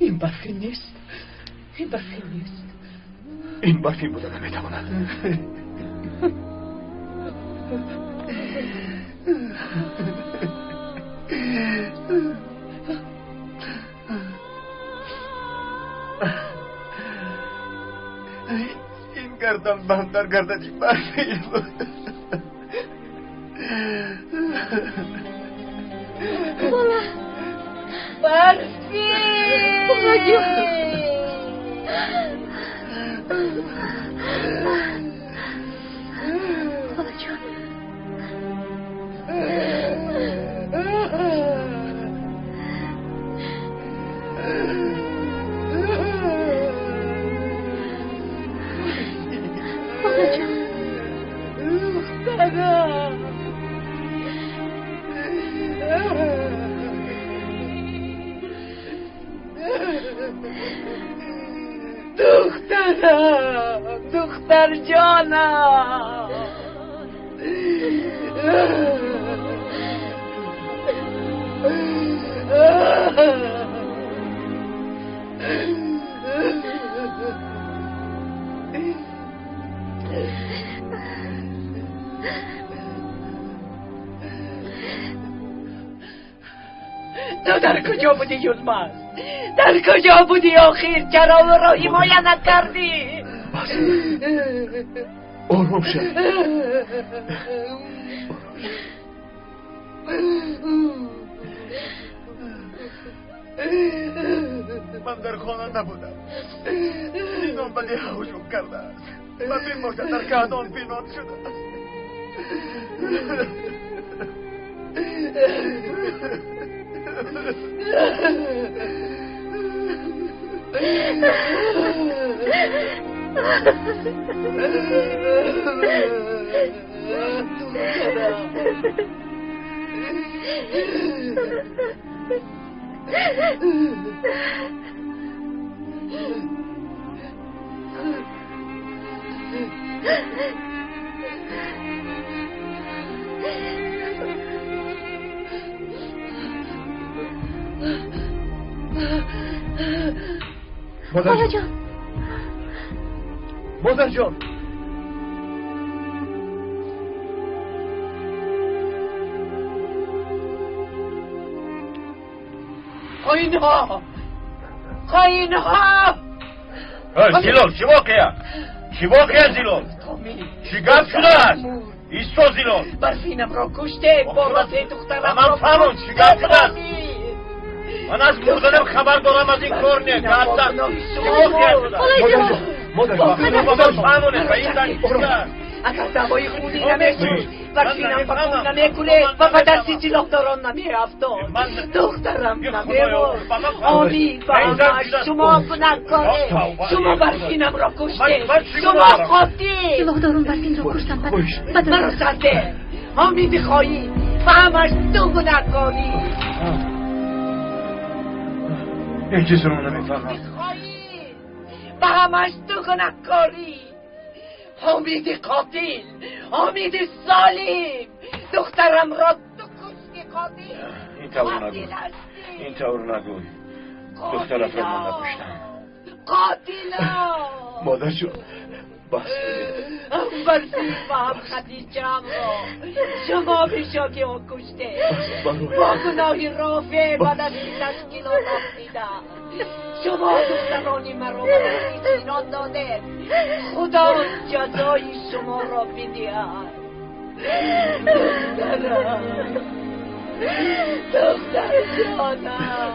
Ин барфин нест. Ин барфин нест. Ин барфин буда наметавонад. Ин гарданбанд дар гардани барфин буд. Бола! Барфин! Болаҷон! Болаҷон! Болаҷон! Духтарам! Духтарам! Духтарҷонам! Ту дар куҷо будӣ, Юлмаз? Дар куҷо будӣ охир? Чаро ӯро ҳимоя накардӣ? Бас, ором шав. Ман дар хона набудам. Синон ба деҳа ҳуҷум кардааст ва бемоша дар каҳдон пинҳон шудааст. Модарҷон! Модарҷон! Хоинҳо! Хоинҳо! Зилол, чӣ воқеа? Чӣ воқеа, Зилол? Чӣ гап шудааст? Исто, Зилол! Барфинамро куштед, бо васе духтарамро Ман фаҳмам, чӣ гап шудааст? Ман аз мурданам хабар дорам, аз ин кор не. Гапзан. Чӣ воқеа шудааст? Модарҷон! Фаҳмонед, ба ин зан чӣ шудааст? Агар даъвои хунӣ намешуд, барфинам ба хун намекунед ва ба дасти силоҳдорон намеафтод. Духтарам намемурд. Омид ба ҳамааш шумо гунаҳкоред. Шумо барфинамро куштед. Шумо қотил. Силоҳдорон барфинро куштанд. Маро сарде. Омиди хоин ба ҳамааш ту гунаҳкорӣ. Ҳеҷ чизро намефаҳмам. Ба ҳамааш ту гунаҳкорӣ. Ҳомиди қотил, Ҳомиди золим, духтарамро ту кушти, қотил. Ин тавр нагӯй, ин тавр нагӯй. Духтаратро ман накуштам. Қотило! Модарҷон, бас кунед. Ҳам Барфин ва ҳам Хадичаамро шумо бешоки он куштед. Бо гуноҳи Рофеъ ба дасти ташкилот афтида. Шумо духтарони маро ба дасти Синон додед. Худо ҷазои шуморо бидиҳад. Духтарам, духтарҷонам.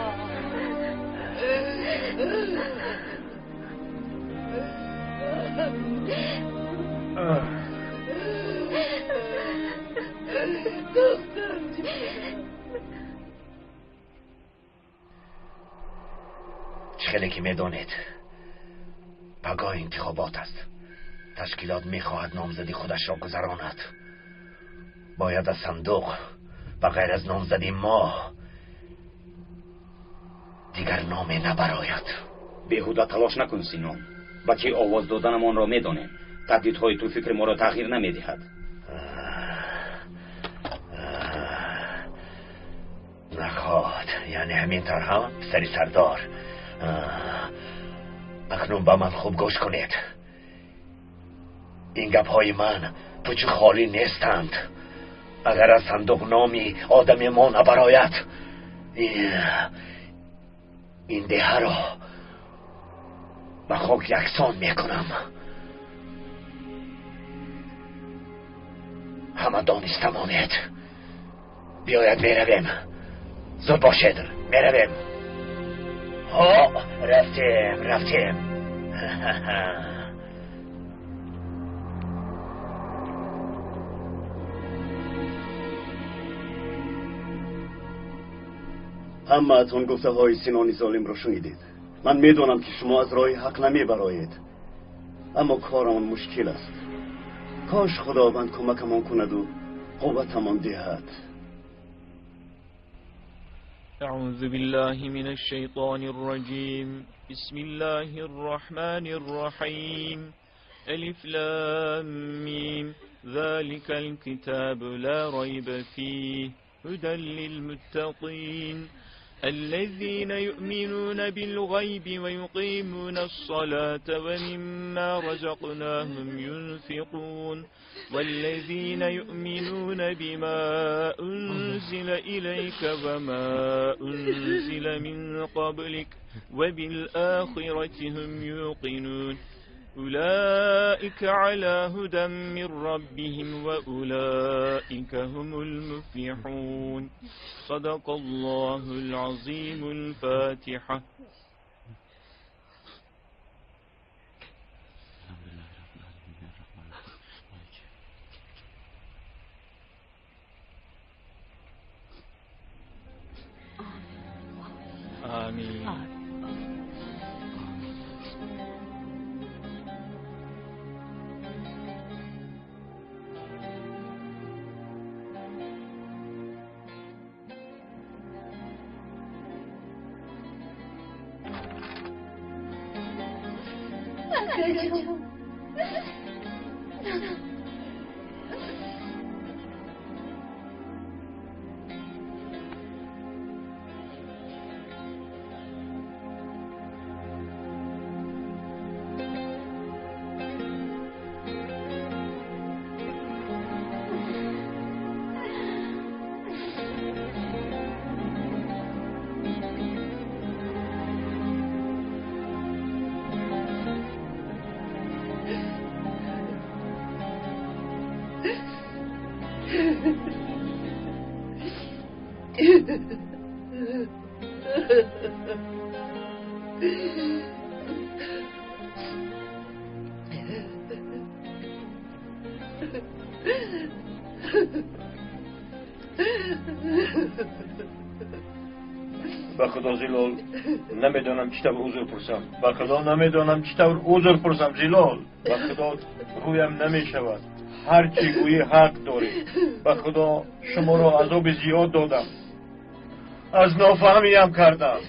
Чӣ хеле ки медонед, пагоҳ интихобот аст. Ташкилот мехоҳад номзадӣ худашро гузаронад. Бояд аз сандуқ ба ғайр аз номзади мо дигар номе набарояд. Беҳуда талош накун, Синон. Ба чӣ овоз доданамонро медонем. Таҳдидҳои ту фикри моро тағйир намедиҳад. Яъне ҳамин тавр ҳа, писари сардор. Акнун ба ман хуб гӯш кунед. Ин гапҳои ман пучу холӣ нестанд. Агар аз сандуқ номи одами мо набарояд, ин деҳаро ба хок яксон мекунам. Ҳама дониста монед. Биёяд, меравем. Зуд бошед, меравем. Ҳо, рафтем, рафтем. Ҳамаатон гуфтаҳои Синони золимро шунидед. Ман медонам, ки шумо аз роҳи ҳақ намебароед, аммо корамон мушкил аст. Кош Худованд кӯмакамон кунаду қувватамон диҳад. أعوذ بالله من الشيطان الرجيم. بسم الله الرحمن الرحيم. ألف لام ميم. ذلك الكتاب لا ريب فيه هدى للمتقين الذين يؤمنون بالغيب ويقيمون الصلاة ومما رزقناهم ينفقون والذين يؤمنون بما أنزل إليك وما أنزل من قبلك وبالآخرة هم يوقنون أولئك على هدى من ربهم وأولئك هم المفلحون. صدق الله العظيم. الفاتحة. آمين. Ба худо Зилол, намедонам чӣ тавр узр пурсам. Ба худо намедонам чӣ тавр узр пурсам, Зилол. Ба худо рӯям намешавад. Ҳар чӣ гӯӣ ҳақ дорӣ. Ба худо шуморо азоби зиёд додам. Аз нофаҳмиям кардам.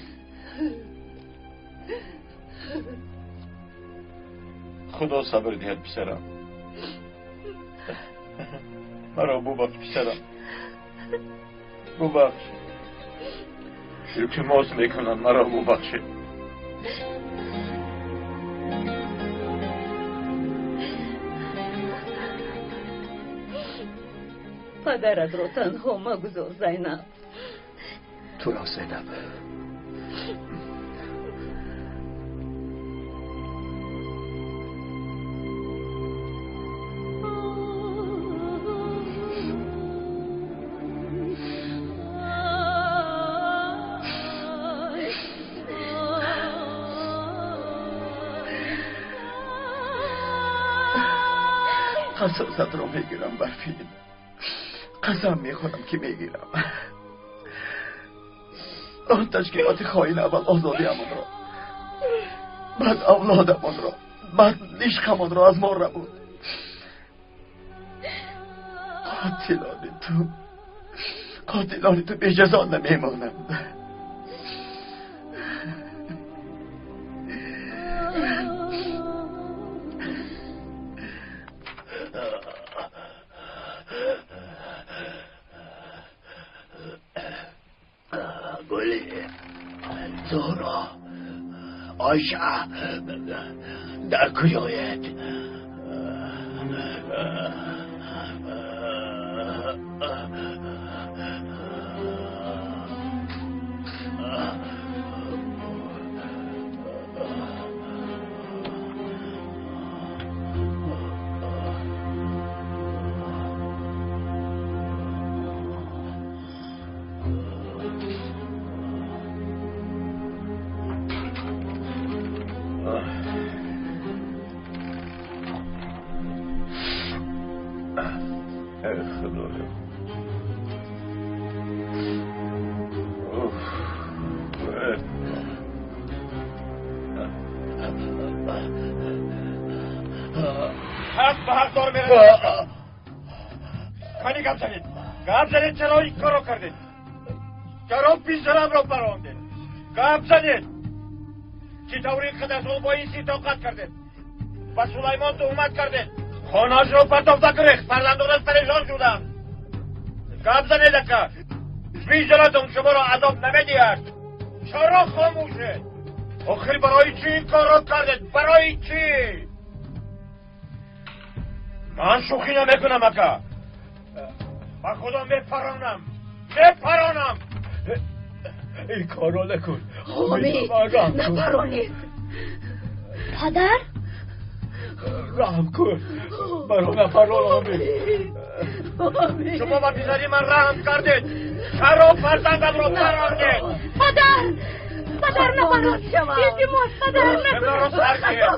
Худо сабр диҳад, писарам. Маро бубахш, писарам. Бубахш. Илтимос мекунам, маро бубахшед. Падаратро танҳо магузор, Зайнаб. Туро, Зайнаб. قصاصت میگیرم برفین. قسم میخورم که میگیرم. آن تشکیلات خائن اول آزادیمان را، بعد اولادمان را، بعد عشقمان را از ما ربود. قاتلان تو به جزا نمیمانند. Али, Зуҳро, Оиша, дар куҷоед? Гап занед, чаро ин корро кардед? Чаро писарамро парондед? Гап занед! Чӣ тавр ин қадар сол бо ин ситоқат кардед? Ба Сулаймон туҳмат кардед? Хонаашро партофта гирехт, фарзандонаш парешон шуданд. Гап занед, ака! Виҷдонатон шуморо азоб намедиҳад. Чаро хомӯшед? Охир барои чӣ ин корро кардед? Барои чӣ? Ман шӯхӣ намекунам, ака. Ба худо мепаронам, мепаронам. Ин корро накун. Омид, напаронед. Падар? Раҳм кун, маро напарон, Омид. Шумо ба писари ман раҳм кардед. Чаро фарзандамро парондед? Падар! Падар, напарон! Илтимос, падар, накун! Маро сар диҳед!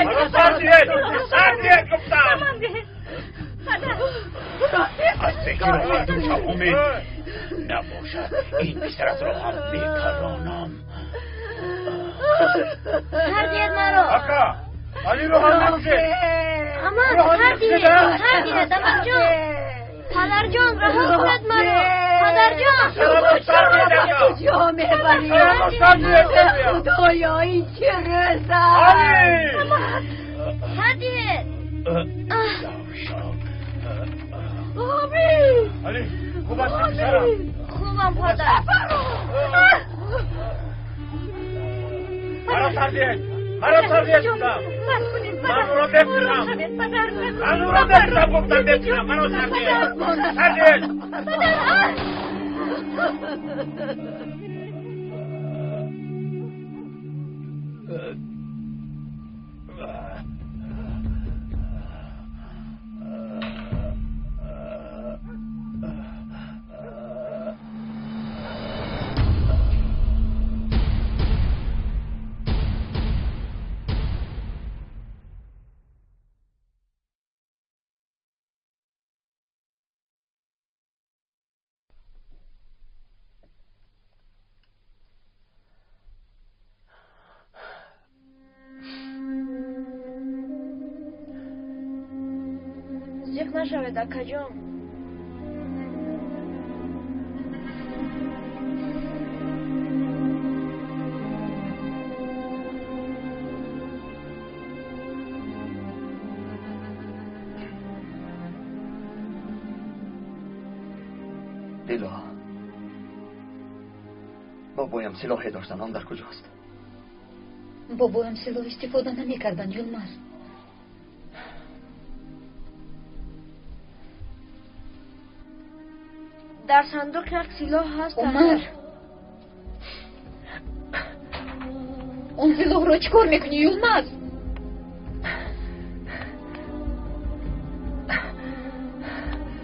Маро сар диҳед! Сар диҳед, гуфтам! Аз фикр омадам шав, Умед. Набошад, ин писаратро ҳам мепаронам. Сар диҳед маро! Ака, Алиро ҳам накушед! Амак, сар диҳед! Сар диҳед, амакҷон! Падарҷон, раҳо кунед маро! Падарҷон! Куҷо мебарӣ? Худоё, ин чӣ рӯз аст? Амак, сар диҳед! Омид! Али, хуб ҳастӣ, писарам? Хубам, падар. Маро сар диҳед! Маро сар диҳед, гуфтам! Ман ӯро мекушам! Ман ӯро мекушам, гуфтам, мекушам! Маро сар диҳед! Сар диҳед! Падар! Зиқ нашавед, акаҷон. Лило, бобоям силоҳе доштанд, он дар куҷост? Бобоям силоҳ истифода намекарданд, Юлмаз. Дар сандуқ як силоҳ ҳаст. Умар, он силоҳро чӣ кор мекунӣ, Юлмаз?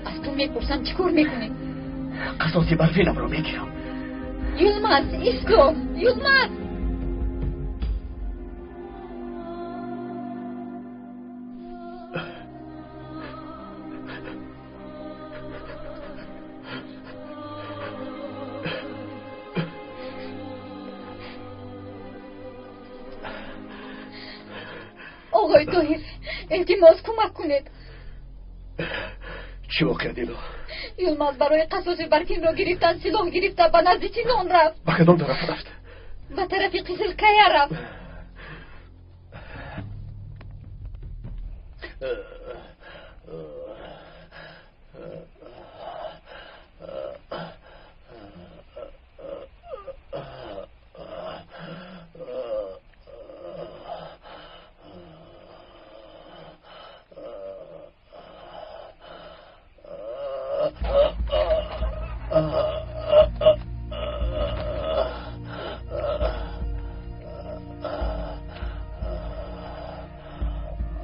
Аз ту мепурсам, чӣ кор мекунӣ? Қасоси барфинамро мегирам. Юлмаз, исто! Юлмаз! Оғои Тоҳир, илтимос, кӯмак кунед. Чӣ воқеа, Дило? Юлмаз барои қасоси Барфинро гирифтан силоҳ гирифта ба назди Синон рафт. Ба кадом тараф рафт? Ба тарафи Қизилкая рафт.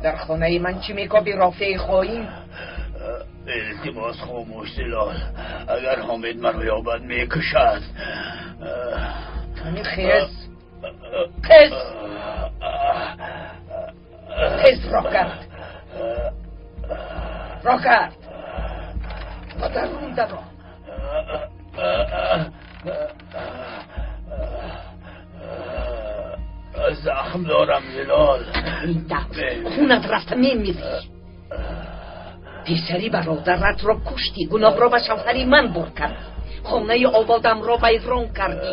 Дар хонаи ман чӣ мекобӣ, Рофеи хоин? Илтимос хомӯш Зилол, агар Ҳомид маро ёбад мекушад. Ҳамин хез, хез, хез, роҳ кард, роҳ кард ба дарун даро. Захм дорам Зилол. Хунат рафта мемирӣ. Писари бародаратро куштӣ, гуноҳро ба шавҳари ман бор кардӣ, хонаи ободамро вайрон кардӣ,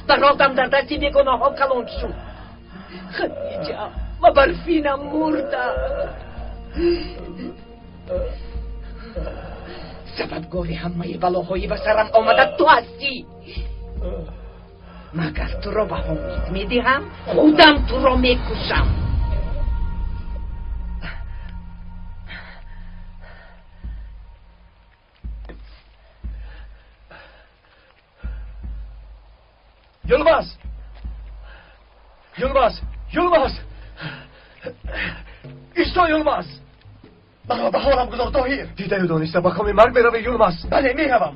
бародам дар дасти бегуноҳҳо калон шуд. Хадиҷа ва Барфинам мурда. Сабабгори ҳамаи балоҳои ба сарам омада ту ҳастӣ. Магар туро ба Ҳомид медиҳам, худам туро мекушам. Yılmaz! Yılmaz! Yılmaz! Исто Yılmaz! Маро ба ҳолам гузор, Тоҳир. Дидаю дониста ба коми марг меравӣ, Юлмаз. Бале, меравам.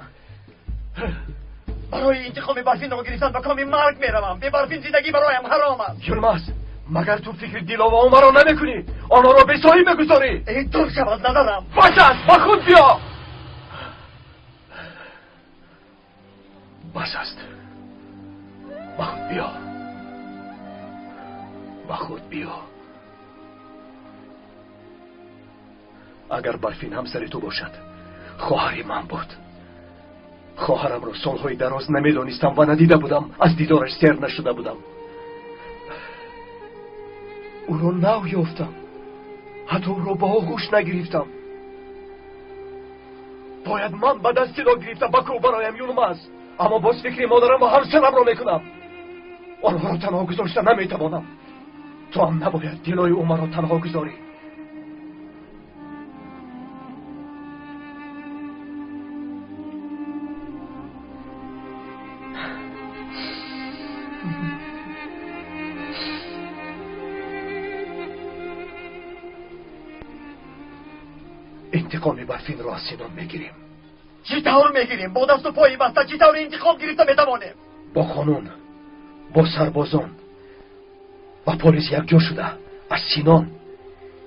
Барои интиқоми Барфинро гирифтан ба коми марг меравам. Бе Барфин зиндагӣ бароям ҳаром аст. Юлмаз, магар ту фикри Дило ва Умарро намекунӣ? Онҳоро бесоҳиб мегузорӣ? Эй, дур шав аз назарам. Бас аст, ба худ биё. Бас аст, ба худ биё, ба худ биё. Агар Барфин ҳамсари ту бошад, хоҳари ман буд. Хоҳарамро солҳои дароз намедонистам ва надида будам, аз дидораш сер нашуда будам. Ӯро нав ёфтам, ҳатто ӯро ба оғӯш нагирифтам. Бояд ман ба даст силоҳ гирифта ба кӯҳ бароям, Юлмаз. Аммо боз фикри модарам ва ҳамсарамро мекунам. Онҳоро танҳо гузошта наметавонам. Ту ҳам набояд Дилои Умарро танҳо гузорӣ. Интиқоми Барфинро аз Синон мегирем. Чӣ тавр мегирем? Бо дасту пои баста чӣ тавр интиқом гирифта метавонем? Бо қонун, бо сарбозон ва полис якҷо шуда аз Синон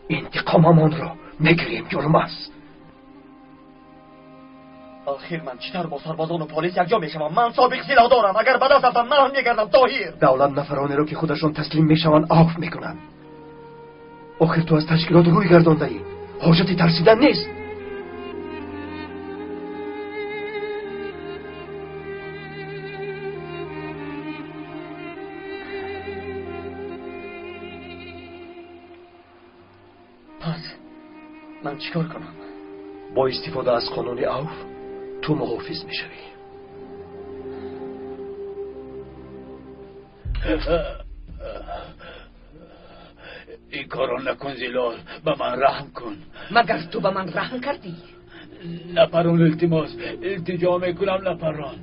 интиқомамонро мегирем, Юлмаз. Охир ман чӣ тавр бо сарбозону полис якҷо мешавам? Ман собиқ силоҳ дорам. Агар ба даст афтам, маҳв мегардам, Тоҳир. Давлат нафаронеро ки худашон таслим мешаванд афв мекунанд. Охир ту аз ташкилот рӯй гардондаӣ. Ҳоҷати тарсидан нест. Пас ман чӣ кор кунам? Бо истифода аз қонуни авф ту муҳофиз мешавӣ. Ин корро накун Зилол, ба ман раҳм кун. Магар ту ба ман раҳм кардӣ? Напарон, илтимос, илтиҷо мекунам, напарон.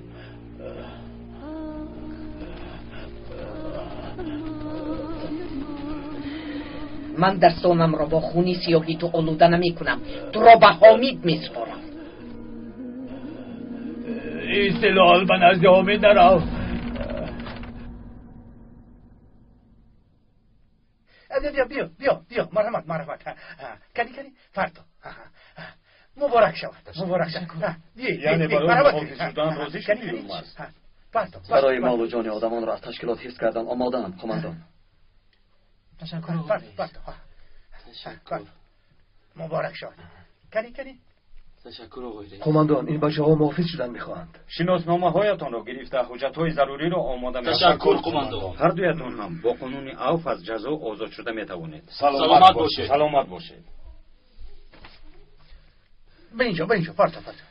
Ман дастонамро бо хуни сиёҳи ту олуда намекунам. Туро ба Ҳомид месупорам. Зилол, ба назди Ҳомид нарав. Биё, биё, биё, биё, марҳамат, марҳамат. Кани, кани, фардо. Муборак шавад, муборак шавад. Яъне барои муҳофиз шудан розӣ шудӣ, Юлмаз? Барои молу ҷони одамонро аз ташкилот ҳифз кардан омодаам, қумандон. Ташаккур, ташаккур. Муборак шавад. Кани, кани. Ташаккур, оғои раис. Қумандон, ин бачаҳо муҳофиз шудан мехоҳанд. Шиносномаҳоятонро гирифта, ҳуҷҷатҳои заруриро омода мекунед. Ташаккур, қумандон. Ҳар дуятон ҳам бо қонуни авф аз ҷазо озод шуда метавонед. Саломат бошед. Саломат бошед. Ба инҷо, ба инҷо, парто, парто.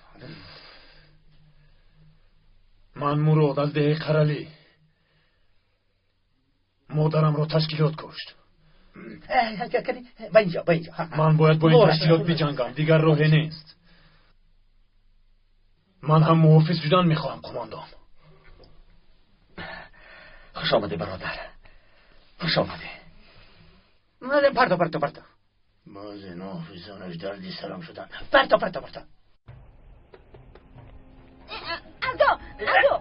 Ман Мурод аз деҳаи Қаралӣ. Модарамро ташкилот кушт. Ба инҷо, ба инҷо. Ман бояд бо ин ташкилот биҷангам, дигар роҳе нест. Ман ҳам муҳофиз шудан мехоҳам, қумондон. Хуш омадӣ, бародар, хуш омадӣ. Парто, парто, парто. Боз ин муҳофизонаш дарди сарам шуданд. Парто, парто, парто. Алдо, Алдо,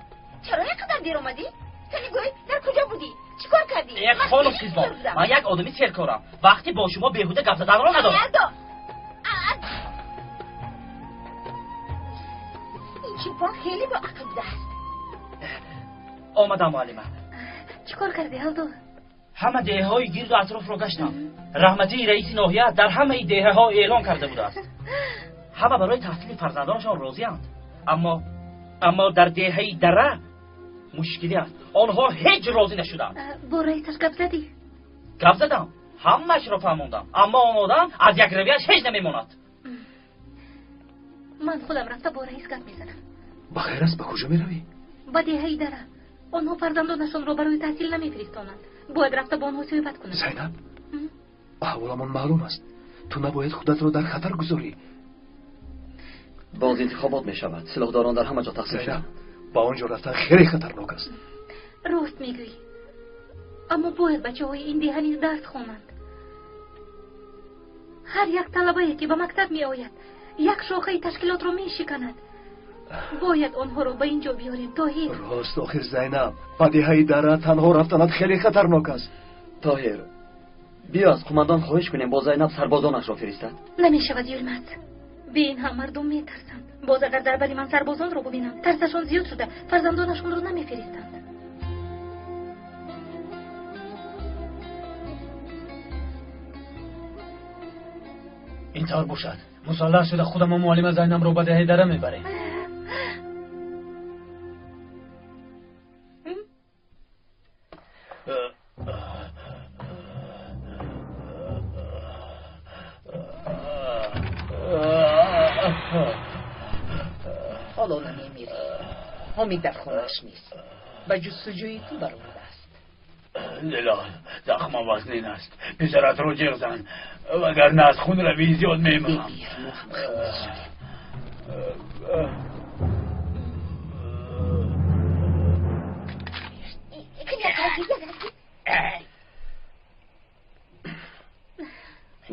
чаро инқадар дер омадӣ? Кани гӯй, дар куҷо будӣ? Чӣ кор кардӣ? Хонум Қизбон, ман як одами серкорам. Вақти бо шумо беҳуда гап заданро надорам. Алдо, ин чӯпон хеле боақл будааст. Омадам, муаллима. Чӣ кор кардӣ, Алдо? Ҳама деҳаҳои гирду атрофро гаштам. Раҳматии раиси ноҳия дар ҳамаи деҳаҳо эълон карда будааст. Ҳама барои таҳсили фарзандонашон розианд. Аммо дар деҳаи Дара мушкилӣ аст. Онҳо ҳеҷ розӣ нашуданд. Бо раисаш гап задӣ? Гап задам, ҳамаашро фаҳмондам, аммо он одам аз якравияш ҳеҷ намемонад. Ман худам рафта бо раис гап мезанам. Ба хайр аст, ба куҷо меравӣ? Ба деҳаи Дара. Онҳо фарзандонашонро барои таҳсил намефиристонанд. Бояд рафта бо онҳо суҳбат кунам. Зайнаб, аҳволамон маълум аст. Ту набояд худатро дар хатар гузорӣ. Боз интихобот мешавад. Силоҳдорон дар ҳама ҷо тақсим шуданд. Ба он ҷо рафтан хеле хатарнок аст. Рост мегӯӣ, аммо бояд бачаҳои ин деҳа низ дарс хонанд. Ҳар як талабае ки ба мактаб меояд, як шохаи ташкилотро мешиканад. Бояд онҳоро ба ин ҷо биёрем, Тоҳир. Рост, охир Зайнаб, ба деҳаи Дара танҳо рафтанат хеле хатарнок аст. Тоҳир, биё аз қумандон хоҳиш кунем бо Зайнаб сарбозонашро фиристад. Намешавад, Юлмаз. Бе ин ҳам мардум метарсанд. Боз агар дар бари ман сарбозонро бубинанд, тарсашон зиёд шуда, фарзандонашонро намефиристанд. Ин тавр бошад, мусаллаҳ шуда худам муаллима Зайнабро ба деҳаи Дара мебарем. Ҳоло намемирӣ. Ҳомид дар хонааш нест. Ба ҷустуҷӯи ту баромадааст. Зилол, захмам вазнин аст. Писаратро ҷиғ зан, вагарна аз хунравӣ зиёд мемирам. Бибир, мо ҳам халос шудем.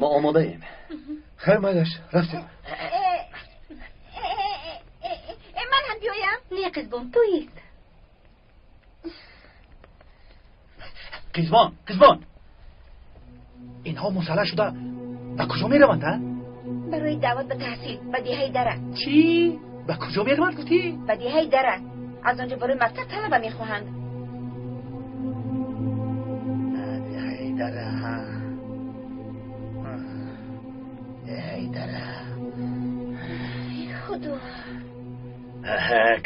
Мо омодаем. Хайр, майлаш, рафтем. Ман ҳам биёям? Не, Қизбон, ту ист. Қизбон, Қизбон, инҳо мусаллаҳ шуда ба куҷо мераванд, а? Барои даъват ба таҳсил ба деҳаи Дара. Чӣ? Ба куҷо мераванд, гуфтӣ? Ба деҳаи Дара. Аз он ҷо барои мактаб талаба мехоҳанд. Деҳаи Дара, ҳа, деҳаи Дара. Худо,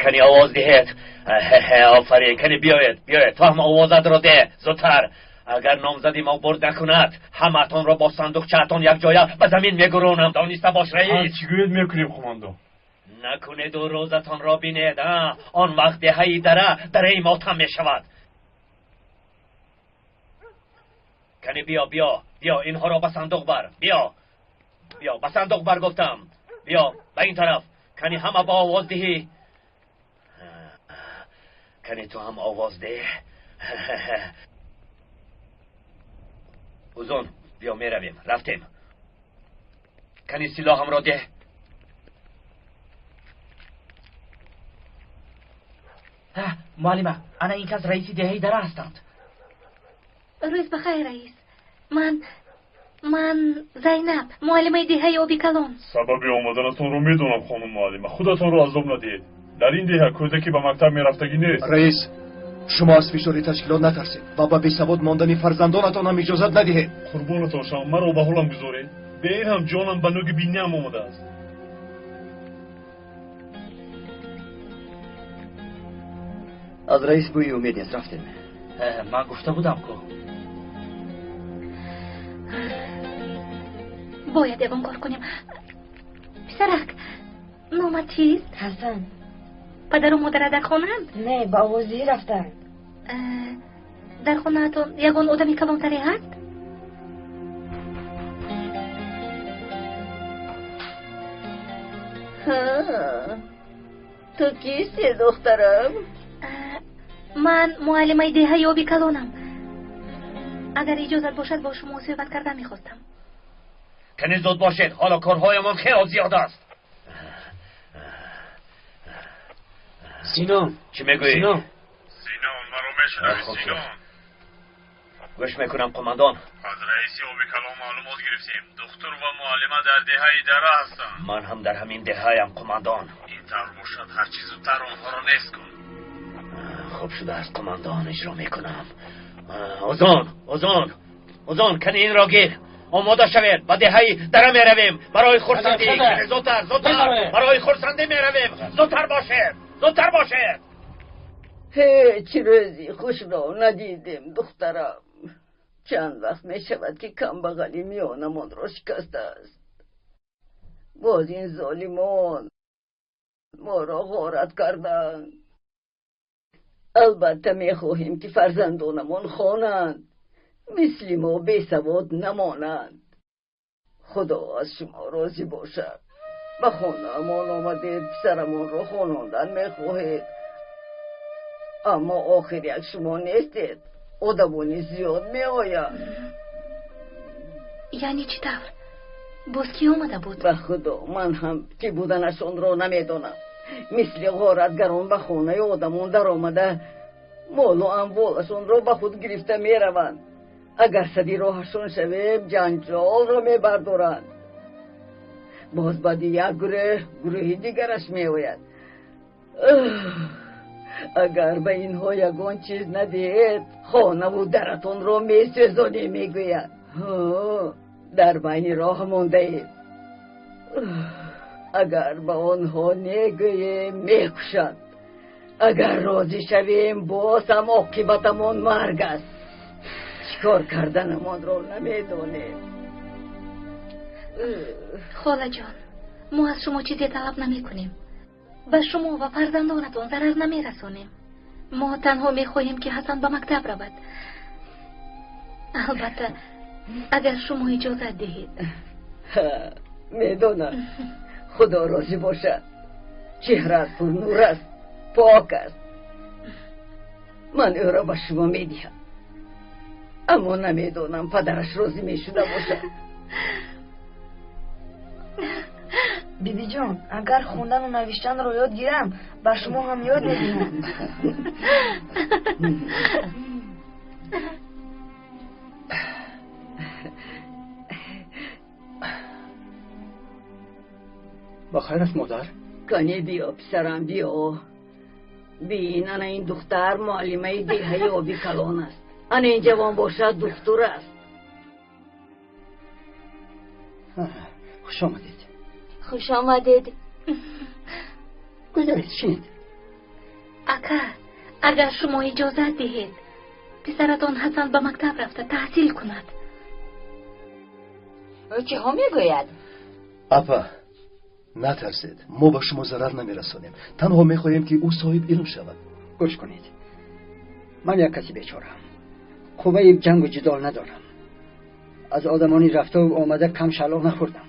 Кани овоз диҳед. Офарин, кани биёед, биёед, ту ҳам овозатро деҳ, зудтар. Агар номзади мо бурд накунад, ҳамаатонро бо сандуқчаатон якҷоя ба замин мегуронам. Дониста бош, раис. Ҳар чӣ гӯед мекунем, қумондон. Накунеду рӯзатонро бинед, он вақт деҳаи Дара дараи мотам мешавад. Кани биё, биё, биё, инҳоро ба сандуқ бар. Биё, биё, ба сандуқ бар гуфтам. Биё ба ин тараф. Кани ҳама ба овоз диҳӣ. Кани ту ҳам овоз деҳ. Узун, биё меравем, рафтем. Кани силоҳамро деҳ. Муаллима, ана ин кас раиси деҳаи Дара ҳастанд. Рӯз ба хайр, раис. Ман Зайнаб, муаллимаи деҳаи Оби Калон. Сабаби омаданатонро медонам, хонум муаллима. Худатонро азоб надиҳед. Дар ин деҳа кӯдаке ба мактаб мерафтагӣ нест. Раис, шумо аз фишори ташкилот натарсед ва ба бесавод мондани фарзандонатон ҳам иҷозат надиҳед. Қурбонатон шавам, маро ба ҳолам гузоред. Бе ин ҳам ҷонам ба нӯги биниам омадааст. Аз раис бӯи умед нест, рафтем. Ман гуфта будам ку. Бояд ягон кор кунем. Писарак, номат чист? Ҳасан. Падару модара дар хонаанд? Не, ба овоздиҳӣ рафтанд. Дар хонаатон ягон одами калонтаре ҳаст? Ту Ту кисти, духтарам? Ман муаллимаи деҳаи Оби Калонам. Агар иҷозат бошад, бо шумо суҳбат кардан мехостам. Кани зуд бошед, ҳоло корҳоямон хело зиёд аст. Синон, чӣ мегӯӣ? Синон, Синон, маро мешунавӣ, Синон? Гӯш мекунам, қумандон. Аз раиси Оби Калон маълумот гирифтем. Духтур ва муаллима дар деҳаи Дара ҳастанд. Ман ҳам дар ҳамин деҳаям, қумандон. Ин тавр бошад, ҳарчи зудтар онҳоро нест кун. Хуб шудааст, қумандон, иҷро мекунам. Озон, озон, озон, кани инро гир. Омода шавед, ба деҳаи Дара меравем барои хурсандӣ. Зудтар, зудтар, барои хурсандӣ меравем. Зудтар бошед, зудтар бошед. Ҳеҷ рӯзи хушро надидем, духтарам. Чанд вақт мешавад, ки камбағалӣ миёнамонро шикастааст. Боз ин золимон моро ғорат карданд. Албатта мехоҳем, ки фарзандонамон хонанд, мисли мо бесавод намонанд. Худо аз шумо розӣ бошад. Ба хонаамон омадед, писарамонро хонондан мехоҳед, аммо охир як шумо нестед, одамони зиёд меоянд. Яъне чӣ тавр? Боз кӣ омада буд? Ба худо, ман ҳам кӣ буданашонро намедонам. Мисли ғоратгарон ба хонаи одамон даромада, молу амволашонро ба худ гирифта мераванд. Агар сади роҳашон шавем, ҷанҷолро мебардоранд. Боз баъди як гурӯҳ, гурӯҳи дигараш меояд. Агар ба инҳо ягон чиз надиҳед, хонаву даратонро месӯзонем, мегӯяд. Дар байни роҳ мондаед. Агар ба онҳо негӯем, мекушанд. Агар розӣ шавем, боз ҳам оқибатамон марг аст. Чӣ кор карданамонро намедонем. Холаҷон, мо аз шумо чизе талаб намекунем. Ба шумо ва фарзандонатон зарар намерасонем. Мо танҳо мехоҳем, ки Ҳасан ба мактаб равад. Албатта, агар шумо иҷозат диҳед. Медонам, худо розӣ бошад. Чеҳраат пурнур аст, пок аст. Ман ӯро ба шумо медиҳам, аммо намедонам падараш розӣ мешуда бошад. Бибиҷон, агар хондану навиштанро ёд гирам, ба шумо ҳам ёд медиҳам. Ба хайр аст, модар? Кане биё, писарам, биё. Бин, ана ин духтар муаллимаи деҳаи Оби Калон аст. Ана ин ҷавон бошад, духтур аст. Хуш омадед. Хуш омадед. Гузаред, шинед. Ака, агар шумо иҷозат диҳед, писаратон Ҳасан ба мактаб рафта таҳсил кунад. Ӯ чиҳо мегӯяд? Апа, натарсед, мо ба шумо зарар намерасонем. Танҳо мехоҳем, ки ӯ соҳиб илм шавад. Гӯш кунед, ман як каси бечораам, қувваи ҷангу ҷидол надорам. Аз одамони рафтаву омада кам шалоқ нахӯрдам.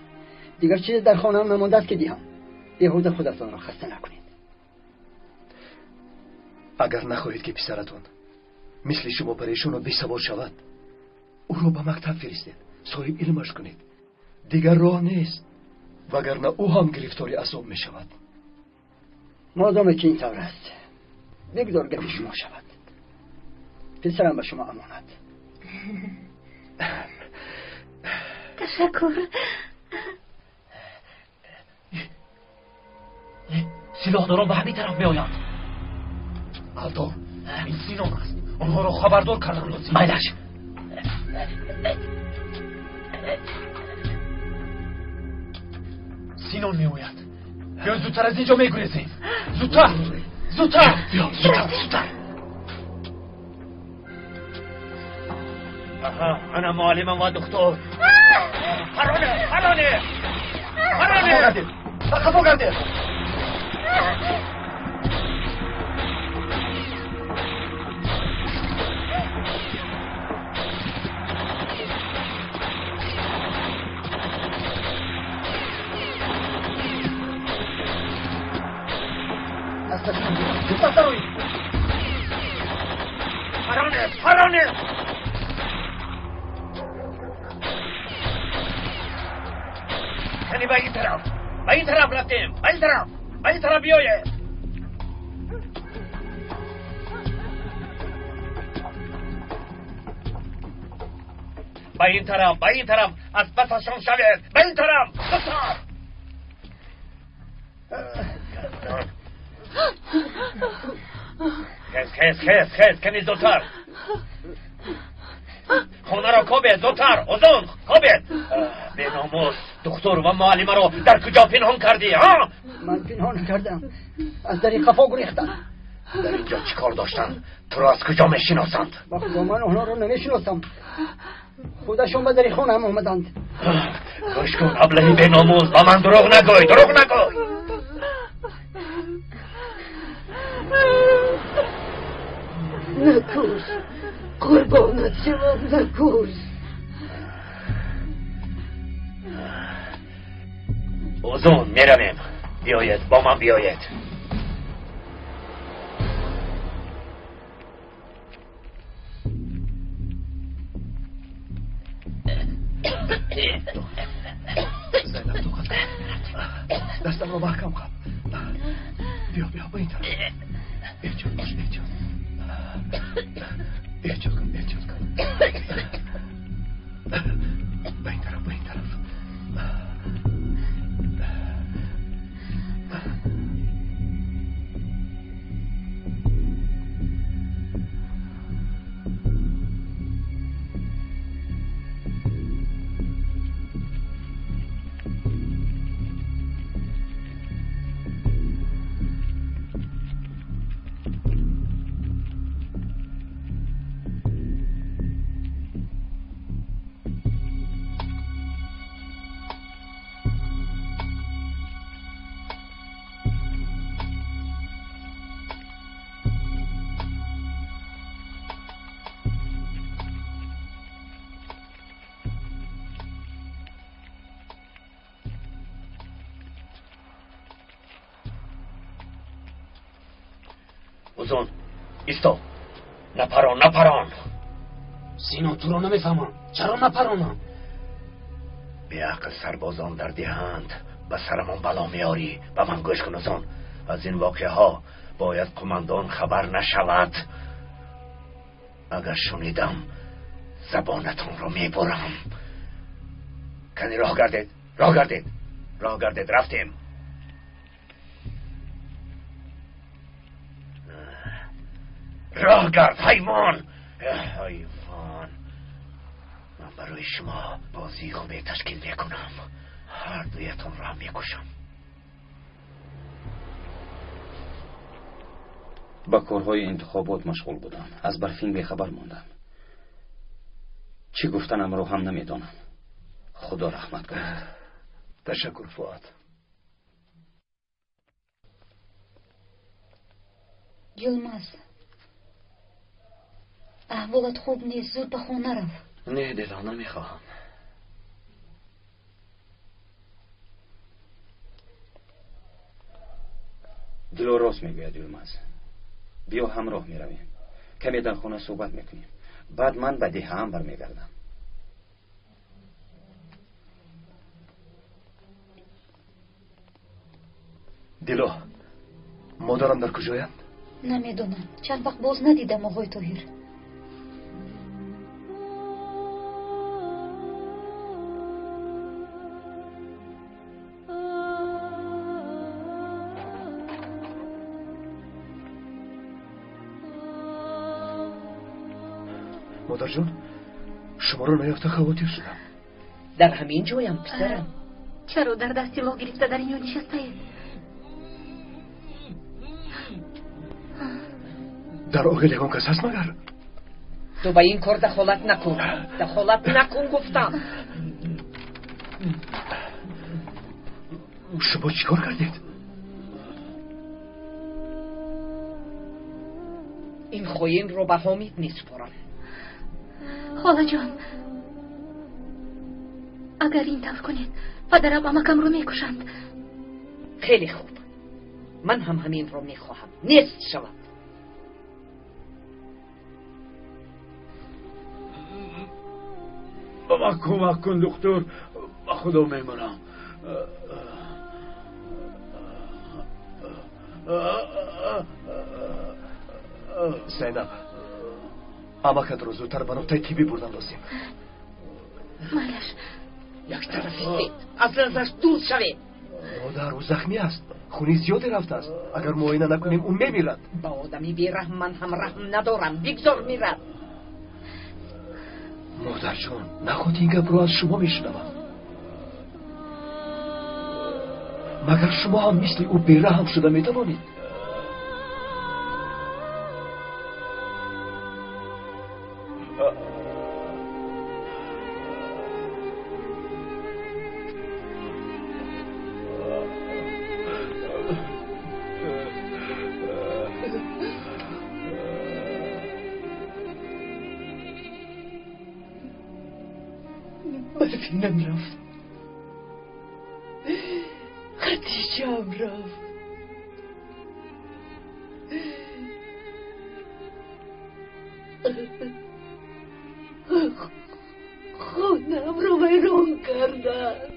Дигар чизе дар хонаам намондааст, ки диҳам. Беҳуда худатонро хаста накунед. Агар нахоҳед, ки писаратон мисли шумо парешону бесавод шавад, ӯро ба мактаб фиристед, соҳиб илмаш кунед. Дигар роҳ нест, вагарна ӯ ҳам гирифтори азоб мешавад. Модоме ки ин тавр аст, бигзор гапи шумо шавад. Писарам ба шумо амонат. Ташаккур. Силоҳдорон ба ҳамин тараф меоянд. Алдор, ин Синон аст. Онҳоро хабардор кардан лозим. Майлаш. Синон меояд. Биё, зудтар аз ин ҷо мегурезем. Зудтар, зудтар, биё, зудтар, зудтар. Аҳа, ана муаллимам ва духтур. Пароне, пароне, пароне! Ба қафо гардед! пасашон. Зудтар дароед. Паронед, паронед. Кани ба ин тараф, ба ин тараф рафтем, ба ин тараф, ба ин тараф биёед. Ба ин тараф, ба ин тараф, аз пасашон шавед, ба ин тараф, зудтар. Хез, хез, хез, хез, кани зудтар. Хонаро кобед, зудтар, озон, кобед. Беномус, духтур ва муаллимаро дар куҷо пинҳон кардӣ, ҳа? Ман пинҳон накардам. Аз дари қафо гурехтам. Дар инҷо чӣ кор доштанд? Туро аз куҷо мешиносанд? Ба худо ман онҳоро намешиносам. Худашон ба дари хонаам омаданд. Гӯш кун, аблаҳи беномус, ба ман дурӯғ нагӯй, дурӯғ нагӯй. Накуш, қурбонат шавам, накуш. Озон, меравем. Биёед, бо ман биёед. Зайнаб, тоқат кун. Дастамро маҳкам қаб. Биё, биё, ба ин тараф. Эҳтиёт бош, эҳтиёт. Эҳтиёт кун, эҳтиёт кун. Ба ин тараф, ба ин тараф. Озон, исто. Напарон, напарон. Сино, туро намефаҳмам. Чаро напаронам? Беақл сарбозон дар деҳанд. Ба сарамон бало меорӣ. Ба ман гӯш кун, Озон. Аз ин воқеаҳо бояд қумандон хабар нашавад. Агар шунидам, забонатонро мебурам. Кани роҳ гардед, роҳ гардед, роҳ гардед, рафтем. Роҳ гард, ҳайвон! Ҳайвон! Ман барои шумо бозии хубе ташкил мекунам. Ҳар дуятонро ҳам мекушам. Ба корҳои интихобот машғул будам. Аз Барфин бехабар мондам. Чӣ гуфтанамро ҳам намедонам. Худо раҳмат кунад. Ташаккур, Фуад. Йилмаз, аҳволат хуб нест, зуд ба хона рав. Не, Дило, намехоҳам. Дило рост мегӯяд, Йилмаз. Биё ҳамроҳ меравем. Каме дар хона суҳбат мекунем. Баъд ман ба деҳаам бармегардам. Дило, модарам дар куҷоянд? Намедонам. Чанд вақт боз надидам оғои Тоҳир. Модарҷон, шуморо наёфта хавотир шудам. Дар ҳамин ҷоям, писарам. Чаро дар даст силоҳ гирифта дар инҷо нишастаед? Дар оғил ягон кас ҳаст магар? Ту ба ин кор дахолат накун. Дахолат накун гуфтам. Шумо чӣ кор кардед? Ин хоинро ба Ҳомид месупорам. Холаҷон, агар ин тавр кунед, падарам амакамро мекушанд. Хеле хуб. Ман ҳам ҳаминро мехоҳам, нест шавад. Ба ман кӯмак кун, духтур, ба Худо мемонам. Зайнаб, амакатро зудтар ба нуқтаи тиббӣ бурдан лозим. Майлаш. Як тараф истед, аз назараш дур шавед. Модар, ӯ захмӣ аст, хуни зиёде рафтааст. Агар муоина накунем, ӯ мемирад. Ба одами бераҳм ман ҳам раҳм надорам, бигзор мирад. Модарҷон, наход ин гапро аз шумо мешунавам. Магар шумо ҳам мисли ӯ бераҳм шуда метавонед? Барфинам рафт, Хадиҷаам рафт. Хонаамро вайрон карданд.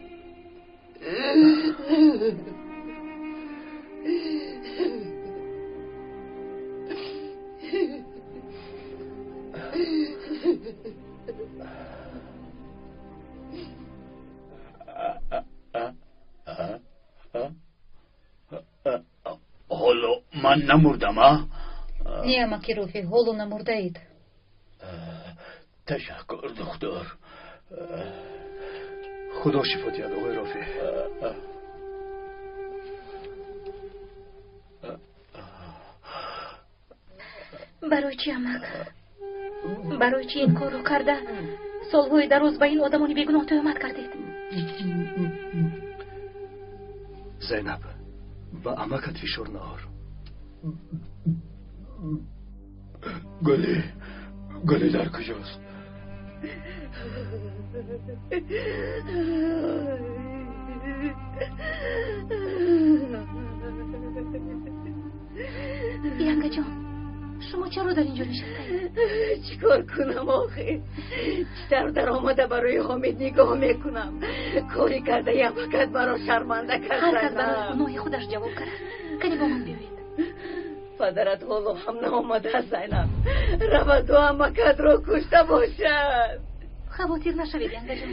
Ҳоло ман намурдам, а? Не, амаки Рофеъ, ҳоло намурдаед. Ташаккур, духтур. Худо шифо диҳад, оғои Рофеъ. Барои чӣ, амак? Барои чӣ ин корро карда солҳои дароз ба ин одамони бегуноҳ тӯҳмат кардед? Зайнаб, ба амакат фишор наор. Гулӣ, Гулӣ дар куҷост? Янгаҷон, шумо чаро дар инҷо нишастаед? Чӣ кор кунам охир? Чӣ тавр даромада барои Ҳомид нигоҳ мекунам? Кори кардаи амакат маро шарманда Ҳар кас барои кард. гуноҳи худаш ҷавоб кард. Кани бо ман биёед. Падарат ҳоло ҳам наомадааст, Зайнаб. Раваду амакатро кушта бошад. Хавотир нашавед, Янгаҷон.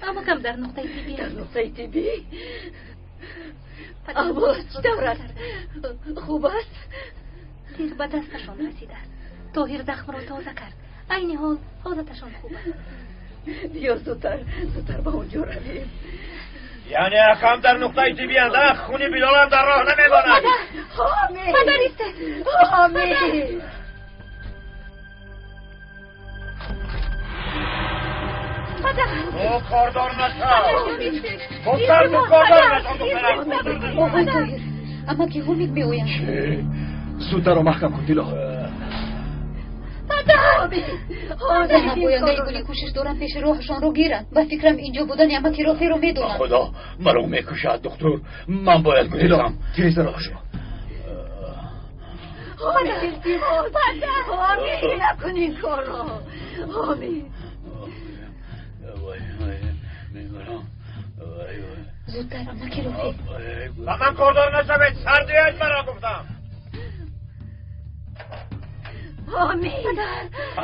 Амакам дар нуқтаи тиббӣ Дар аст. нуқтаи тиббӣ? Аҳволаш чӣ тавр аст? Хуб аст? Тир ба дасташон расидааст. Тоҳир захмро тоза кард. Айни ҳол ҳолаташон хуб аст. Биё зудтар, зудтар ба он ҷо равем. Яъне акам дар нуқтаи тиббианд, а? Хуни Билолам дар роҳ намемонад. Ҳомид! Падар, истед! Ҳомид! Падар! Ту кордор нашав! Гуфтам ту кордор нашав, духтарам! Оғои Тоҳир, амаки Ҳомид меоянд. Чӣ? Зудтарро маҳкам кун, Дило. Падар! Ҳомид! Ояндаи Гулӣ кӯшиш доранд пеши роҳашонро гиранд. Ба фикрам инҷо будани амаки Рофеъро медонанд. Худо маро мекушад, духтур. Ман бояд Дило, гурезам. тирезаро кушо. Ҳомид, илтимос! Ҳомид, накун ин корро! Ҳомид! Вой, вой, мемирам. Вой, вой. Зудтар, амаки Рофеъ. Ба ман кордор нашавед, сардият маро гуфтам. Ҳомид!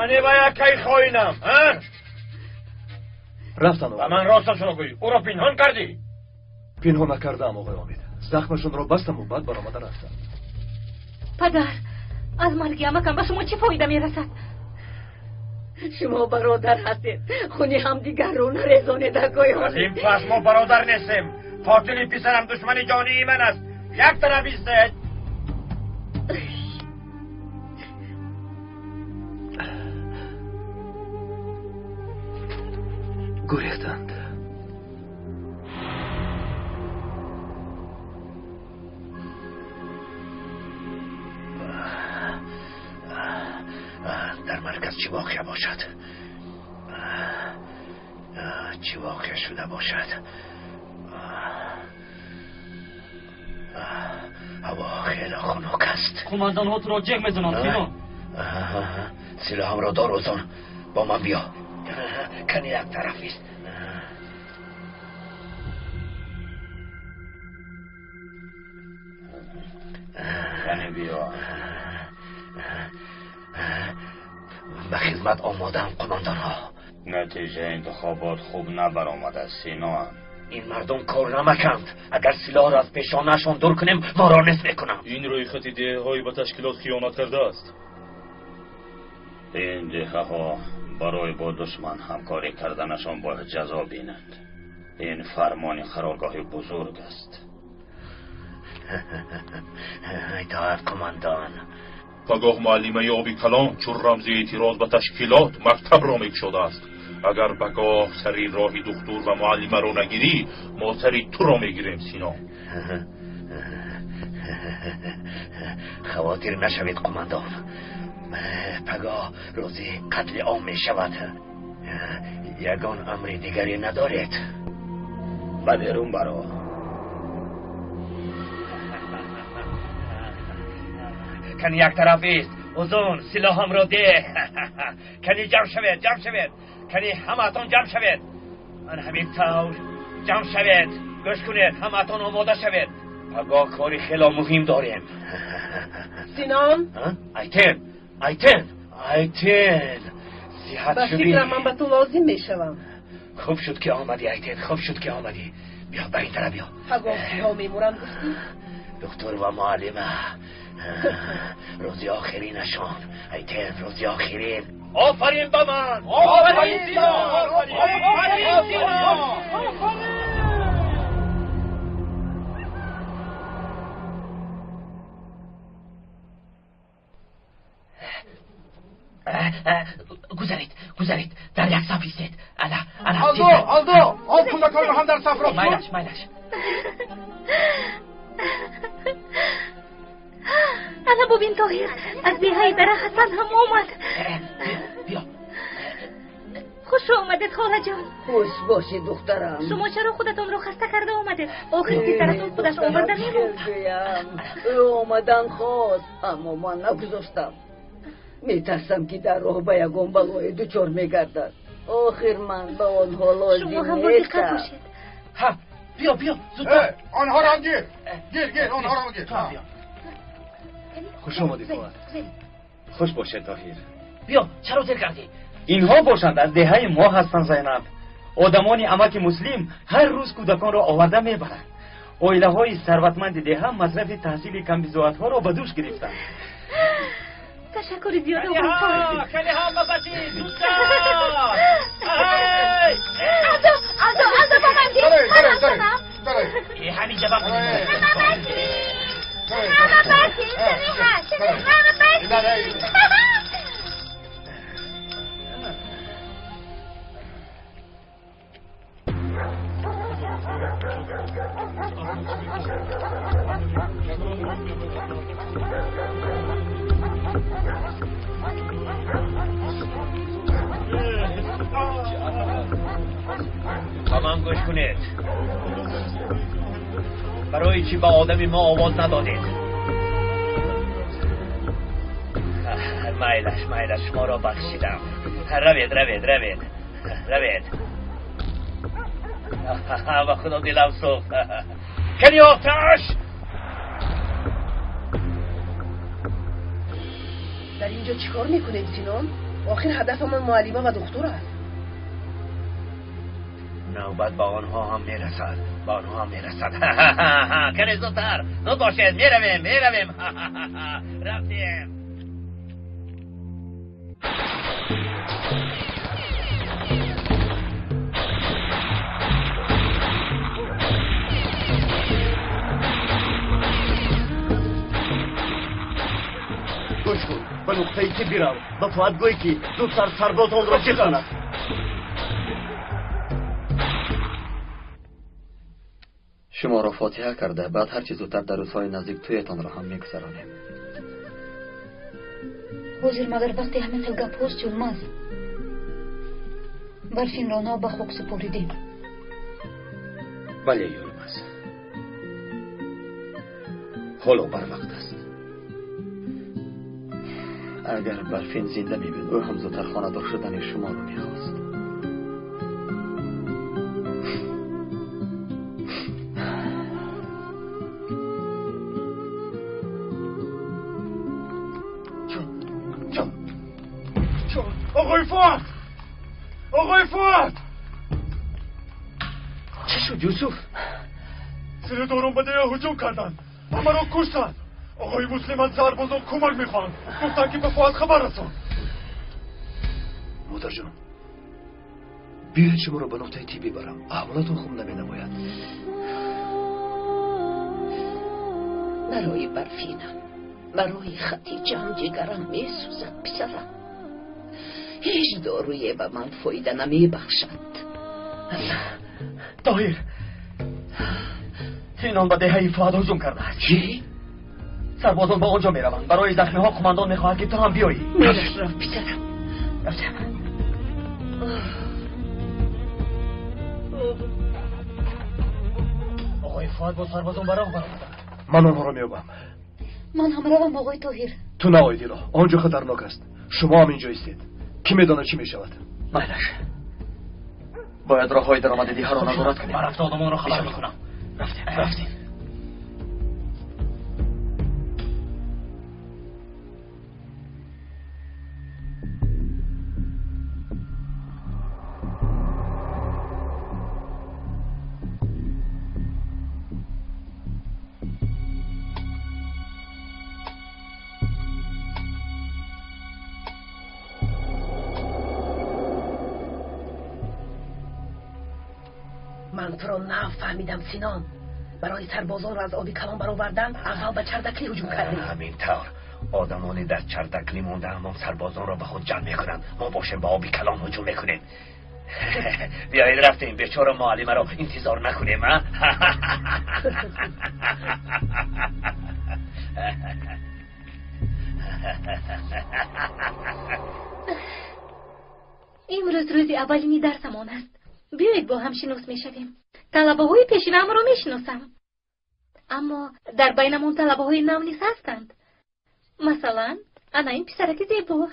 Ани ба яккаи хоинам, а? Рафтан, Ба оғои. ман росташро гӯй, ӯро пинҳон кардӣ? Пинҳон накардаам, оғои Омид. Захмашонро бастаму баъд баромада рафтам. Падар, аз марги амакам ба шумо чӣ фоида мерасад? Шумо бародар ҳастед. Хуни ҳамдигарро нарезонед, акои Аз Ҳомид. ин пас мо бародар нестем. Қотили писарам душмани ҷонии ман аст. Як тараф истед. Гурехтанд. Дар марказ чӣ воқеа бошад? Чӣ воқеа шуда бошад? Ҳаво хеле хунук аст. Қумандонҳо туро ҷеғ мезананд, Сино. Силоҳамро дор, Узун. Бо ман биё. Кани як тараф ист. Кани биё. Ба хидмат омодаам, қумандонҳо. Натиҷаи интихобот хуб набаромадааст, Сино. Ин мардум кор намаканд. Агар силоҳро аз пешонаашон дур кунем, моро нест мекунанд. Ин рӯйхати деҳаҳои ба ташкилот хиёнат кардааст. Ин деҳаҳо барои бо душман ҳамкорӣ карданашон бояд ҷазо бинанд. Ин фармони қароргоҳи бузург аст. Итоат, қумандон. Пагоҳ муаллимаи оби калон чун рамзи эътироз ба ташкилот мактабро мекушодааст. Агар пагоҳ сари роҳи духтур ва муаллимаро нагирӣ, мо сари туро мегирем, Сино. Хавотир нашавед, қумандон. Пагоҳ рӯзи қатли ом мешавад. Ягон амри дигаре надоред? Ба берун баро. Кани як тараф ист. Узун, силоҳамро деҳ. Кани ҷамъ шавед, ҷамъ шавед. Кани ҳамаатон ҷамъ шавед. Ман ҳамин тавр ҷамъ шавед. Гӯш кунед, ҳамаатон омода шавед. Пагоҳ кори хело муҳим дорем. Синон? Айтен, Айтен, Айтен. Сиҳат Ба шудӣ? фикрам ман ба ту лозим мешавам. Хуб шуд ки омадӣ, Айтен, хуб шуд ки омадӣ. Биё, ба ин тараф биё. Пагоҳ киҳо мемуранд гуфтӣ? Духтур ва муаллима. Рӯзи охиринашон. Айтен, рӯзи охирин. Офарин ба ман! Офарин, Сино! Офарин, Сино! Гузаред, гузаред, дар як саф истед. Ала, ала. Алдо, Алдо, он кӯдаконро ҳам дар саф рост кун. Майлаш, майлаш. Ана бубин, Тоҳир, аз деҳаи дара Ҳасан ҳам омад. Биё. Хуш омадед, холаҷон. Хуш бошӣ, духтарам. Шумо чаро худатонро хаста карда омадед? Охир писаратон худаш оварда мемонд. Гӯям, ӯ омадан хост, аммо ман нагузоштам. Метарсам, ки дар роҳ ба ягон балое дучор мегардад. Охир ман ба онҳо лозим Шумо ҳам бодиққат нестам. бошед. Ҳа, биё, биё, зудтар. Онҳоро ҳам гир. Гир, гир, онҳоро ҳам гир. Хуш омадӣ, Фуад. Хуш бошед, Тоҳир. Биё, чаро дер кардӣ? Инҳо бошанд аз деҳаи мо ҳастанд, Зайнаб. Одамони амаки Муслим ҳар рӯз кӯдаконро оварда мебаранд. Оилаҳои сарватманди деҳа масрафи таҳсили камбизоатҳоро ба дӯш гирифтанд. Ташаккури зиёд, Кани ҳама баси, зудтар! Алдо, Алдо, Алдо, ба ман дил. Дарой, дарой, дарой. Дарой. Ҳаминҷа ба Ҳама баси. Ҳама баси, Самиҳа, Самиҳа, ҳама баси. Ба ман гӯш кунед. Барои чӣ ба одами мо овоз надодед? Майлаш, майлаш, шуморо бахшидам. Равед, равед, равед, равед. Ба худо дилам сӯхт. Кани оташ! Дар инҷо чӣ кор мекунем, Синон? Охир ҳадафамон муаллима ва духтур аст. Навбат ба онҳо ҳам мерасад, ба онҳо ҳам мерасад. Кани зудтар, зуд бошед, меравем, меравем. Рафтем. Гӯш кун, ба нуқтаи ки бирав, ба Фуад гӯй, ки зудтар сарбозонро бизанад. Шуморо фотиҳа карда, баъд ҳарчи зудтар дар рӯзҳои наздик тӯятонро ҳам мегузаронем. Ҳозир магар вақти ҳамин хел гапҳост, Юлмаз? Барфинро нав ба хок супоридем. Бале, Юлмаз. Ҳоло барвақт аст. Агар Барфин зинда мебуд, ӯ ҳам зудтар хонадор шудани шуморо мехост. آقای فؤاد، آقای فؤاد، چه شد یوسف؟ زیر دوران به دیه هجوم کردن، همه را کشتن. آقای مسلم از سربازان کمک میخوان، گفتن که به فؤاد خبر رسان. مادر جان، بیاید شما را به نقطه طبی برم. احوالتون خوب نمینماید. برای برفینم، برای خدیجه جگرم میسوزد پسرم. هیچ دارویی به من فایده نمیبخشد. طاهر، سینان به دهه فؤاد هجوم کرده است. چی؟ سربازان به آنجا میروند. برای زخمی ها قماندان میخواهد که تو هم بیایی. میرم پسرم. رفتم. آقای فؤاد با سربازان به راه برآمدند. من آنها را میابم. من هم روم آقای طاهر. تو نه آیدیلا، آنجا خطرناک است. شما هم اینجا ایستید. کی میداند چی میشود؟ مایلش، باید راه های درآمد دیه را نظارت کنیم. من رفته آدمان را خبر میکنم. رفتیم رفتیم. من تو را نفهمیدم سینان. برای سربازان را از آبی کلان برآوردن اول به چردکلی هجوم کردیم. همین طور آدمانی در چردکلی مونده همان سربازان را به خود جمع میکنند. ما باشیم به آبی کلان هجوم میکنیم. بیایید رفتیم، بیچاره معلمه را انتظار نکنیم. امروز روز اولین درسمان است. بیایید با هم شناس میشویم. طلبه های پیشینم را میشناسم، اما در بینمون طلبه های نو نیز هستند. مثلا انا این پسرک زیبا.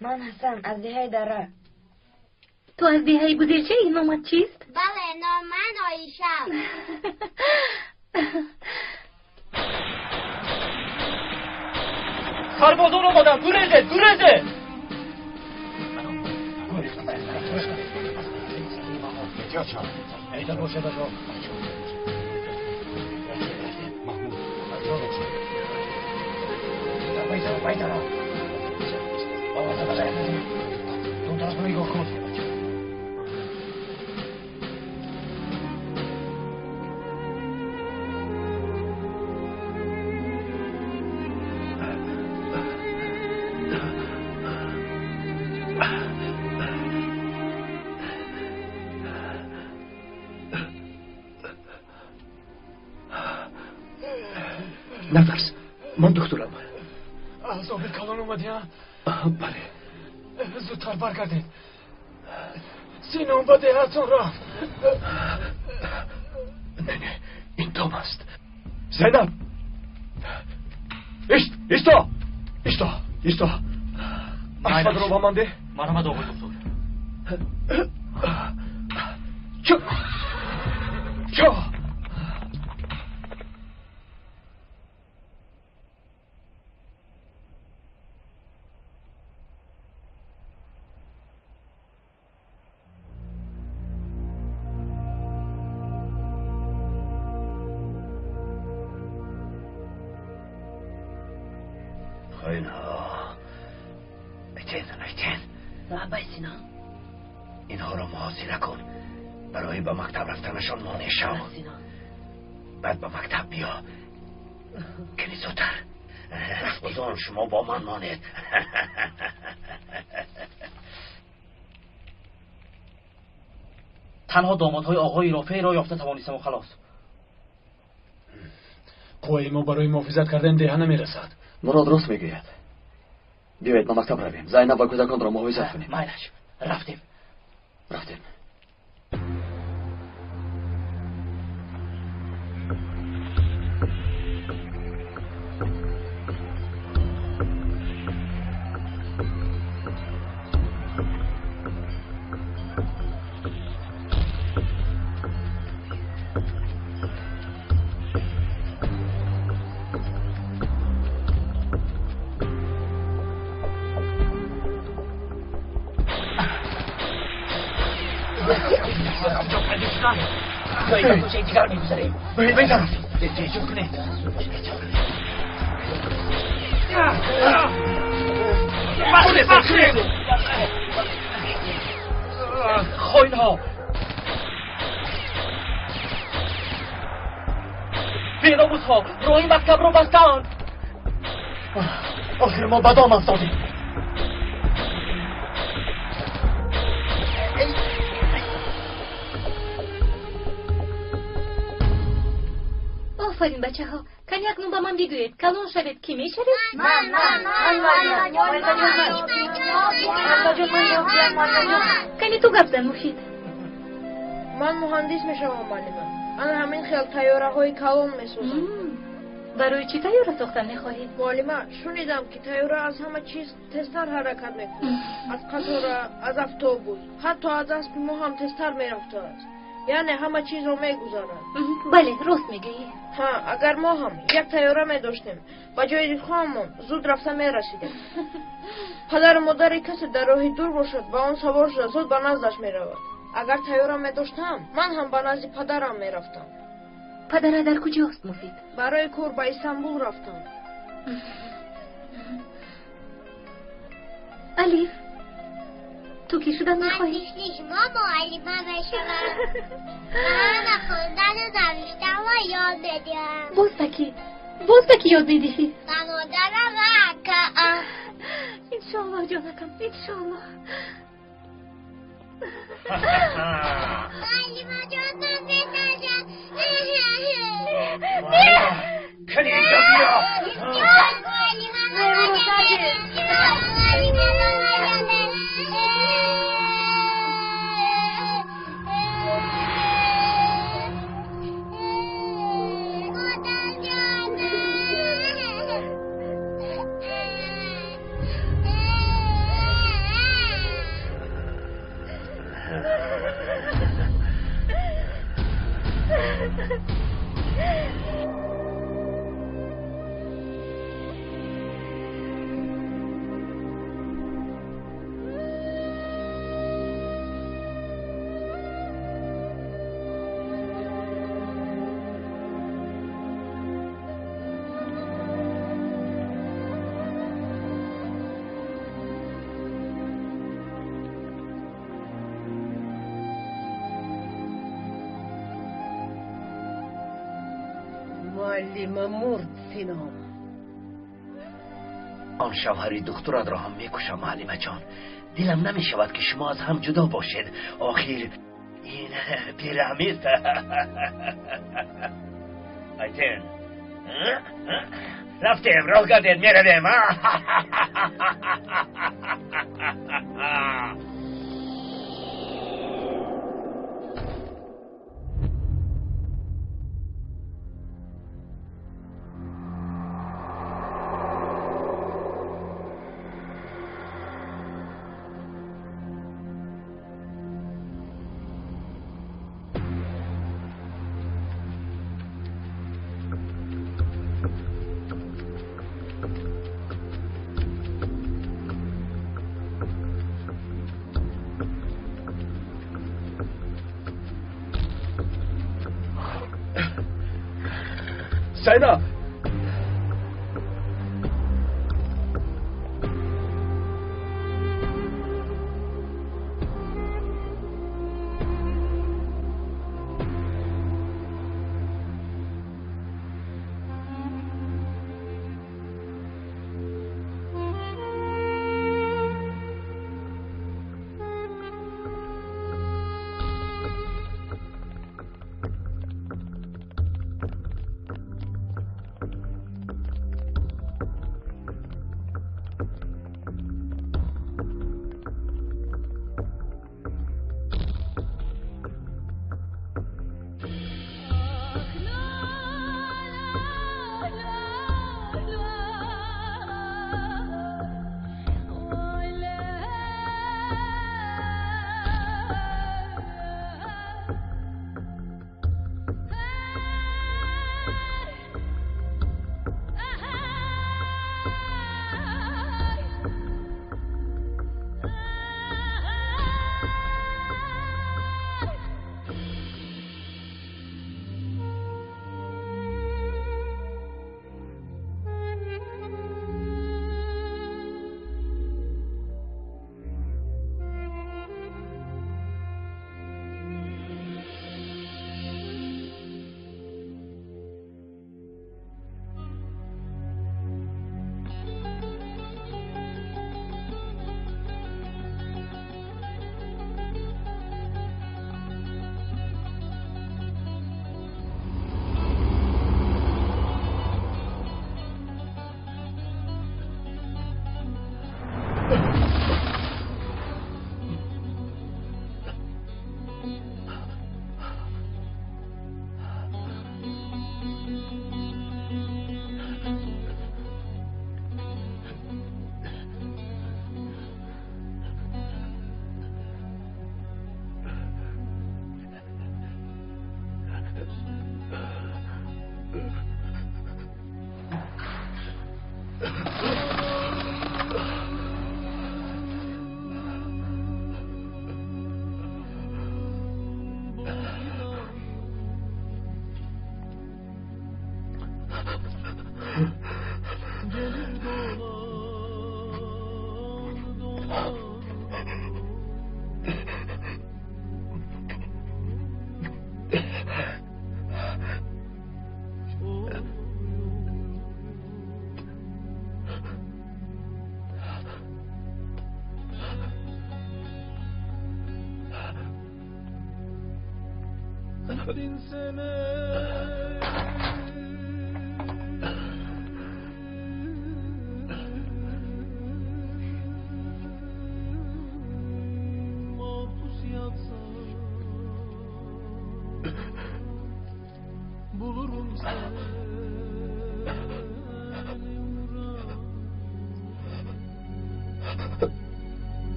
من هستم از دهه دره. تو از دهه بزرچه؟ این نامت چیست؟ بله، نام من عایشه. سربازان آمدن، گریزه گریزه. نترس، من دکترم. از آبی کلان اومدی ها؟ بله. زودتر برگردید. سینون به دهتون رفت. نه نه، این تام است. زینب، ایستا ایستا ایستا. اسبد رو با من ده. مرحمت آقای دکتر. چه چه اینها را محاصره کن. برای به مکتب رفتنشان مانع شو. بعد به مکتب بیا. کمی زودتر. بزرگ شما با من مانید. تنها دامادهای آقای رافع را یافته توانستم و خلاص. قوای ما برای محافظت کردن ده نمیرسد. مراد راست میگوید. بیایید به مکتب رویم. زینب و کودکان را محافظت کنیم. مایلش رفتیم. رفتیم. кӯчаи дигар мегузарем. Ба ин тараф. Эҳтиёт кунед. Бахшед! Хоинҳо! Беномусҳо роҳи мактабро бастанд. Охир мо ба дом афтодем. Офарин, бачаҳо. Кани акнун ба ман бигӯед, калон шавед, кӣ мешавед? Ман, ман, ман, Кани ту гап зан, Муфид. Ман муҳандис мешавам, муаллима. Ана ҳамин хел тайёраҳои калон месозам. Барои чӣ тайёра сохтан мехоҳӣ? Муаллима, шунидам, ки тайёра аз ҳама чиз тезтар ҳаракат мекунад. Аз қатора, аз автобус, ҳатто аз аспи мо ҳам тезтар мерафтааст. Яъне ҳама чизро мегузарад. Бале, рост мегӯӣ. Ҳа, агар мо ҳам як тайёра медоштем, ба ҷои дилхоҳамон зуд рафта мерасидем. Падару модари касе дар роҳи дур бошад, ба он савор шуда зуд ба наздаш меравад. Агар тайёра медоштам, ман ҳам ба назди падарам мерафтам. Падара дар куҷост, Муфид? Барои кор ба Истанбул рафтам. Алиф, ту кӣ шудан мехоҳӣ? Ман мисли шумо муаллима мешавам. Ба ҳама хондану навиштанро ёд медиҳам. Боз ба кӣ? Боз ба кӣ ёд медиҳӣ? Ба модарам ва акаам. Иншоаллоҳ, ҷонакам, иншоаллоҳ. Муаллимаҷон, ман метарсам. Кани инҷо биё. Муаллима, муаллима. Муаллима мурд, Сином. Он шавҳари духтуратро ҳам мекушам, муаллимаҷон. Дилам намешавад, ки шумо аз ҳам ҷудо бошед. Охир ин бераҳмист. Айтен, рафтем, роҳ гардед, меравем. Зайнаб!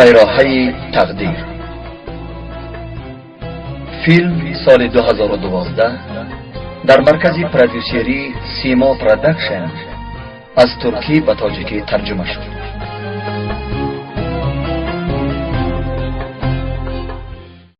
Пайроҳаи тақдир. Филм соли 2012 дар маркази продюсерии Симо Продакшн аз туркӣ ба тоҷикӣ тарҷума шуд.